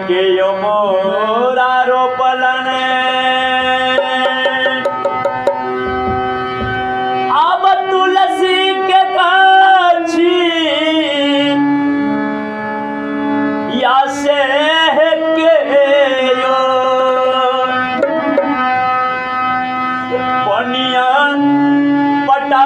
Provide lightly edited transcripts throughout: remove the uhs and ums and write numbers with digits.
के यो मोरा रोपलन अब तुलसी के गाछी या से के यो पनिया पटा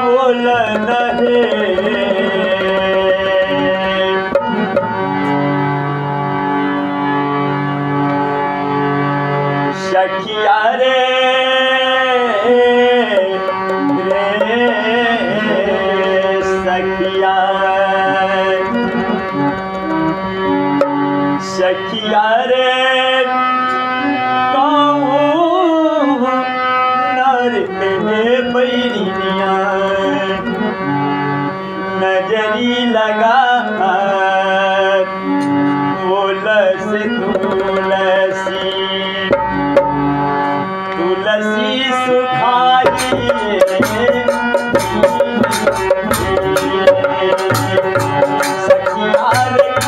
बोलन हे। सखिया रे रे सखिया सखिया रे कहूँ नर में बैरिया नजरी लगा बोलस तुलसी तुलसी सुखाई सखिया रे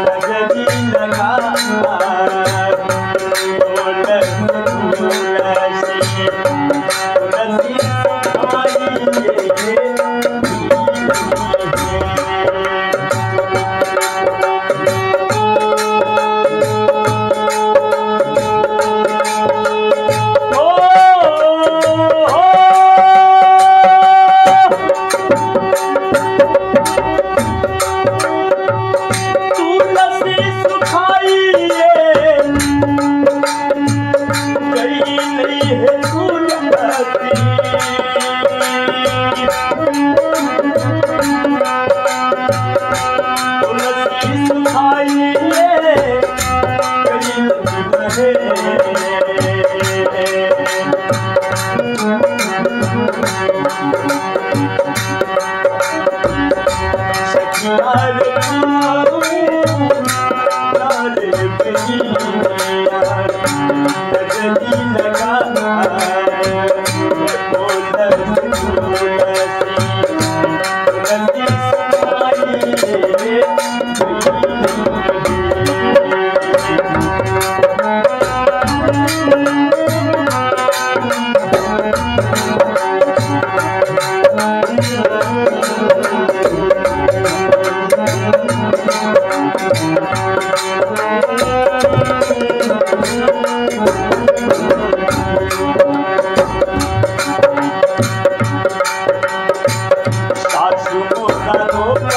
नजरी लगा तुलसी तुलसी सुखाई। सासु मोरा मोरी।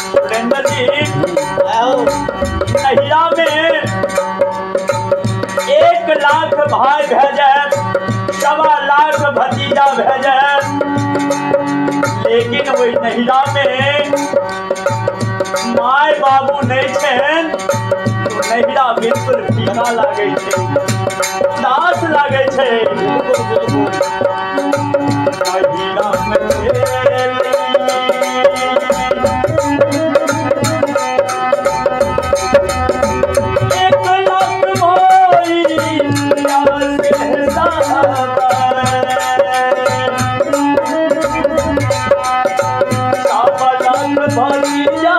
सुरेंद्र जी नहिरा में 1 लाख भाई भेजे, 1.25 लाख भतीजा भेजे, लेकिन वही नहिरा में my बाबू नहीं छन तो नहिरा बिल्कुल फीका लागे छे, उदास लागे छे। नहिरा में एक लाख भाई भतीजा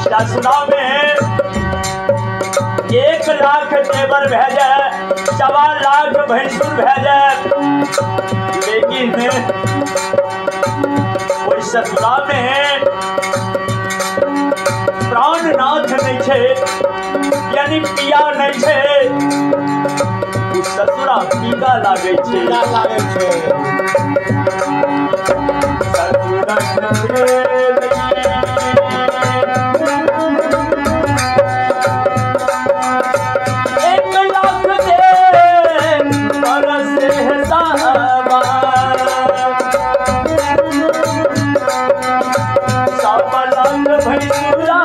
ससुरा में 1 लाख देवर भेजे, 1.25 लाख भैंसुर भेजे, लेकिन ओहि ससुरा में प्राणनाथ नहीं छे, यानी पिया नहीं छे, ससुरा फीका लागे छे, लागे छे। ससुरा 1 लाख दे बरस साहबा, 1.25 लाख भैंसुरा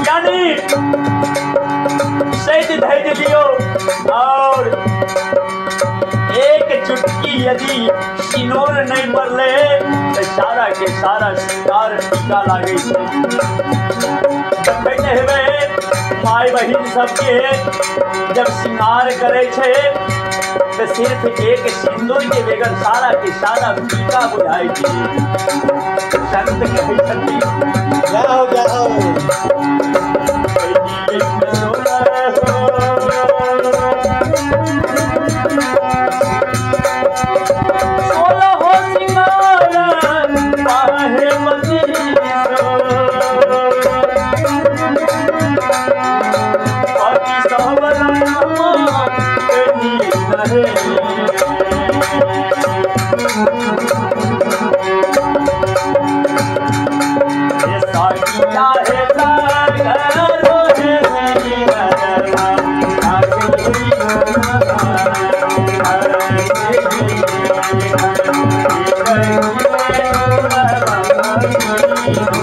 यानी सैद धैज लियो और एक चुटकी यदि सिनोर नहीं पड़ले तो सारा के सारा श्रृंगार टीका लागे छे। देखते हेबै माय बहिन सबके जब श्रृंगार करे छे तो सिर्फ एक सिंदूर के बगैर सारा के सारा टीका बुझाई छे। संत कहै छथिन जाओ जाओ 16 सिंगार गड़बड़ा।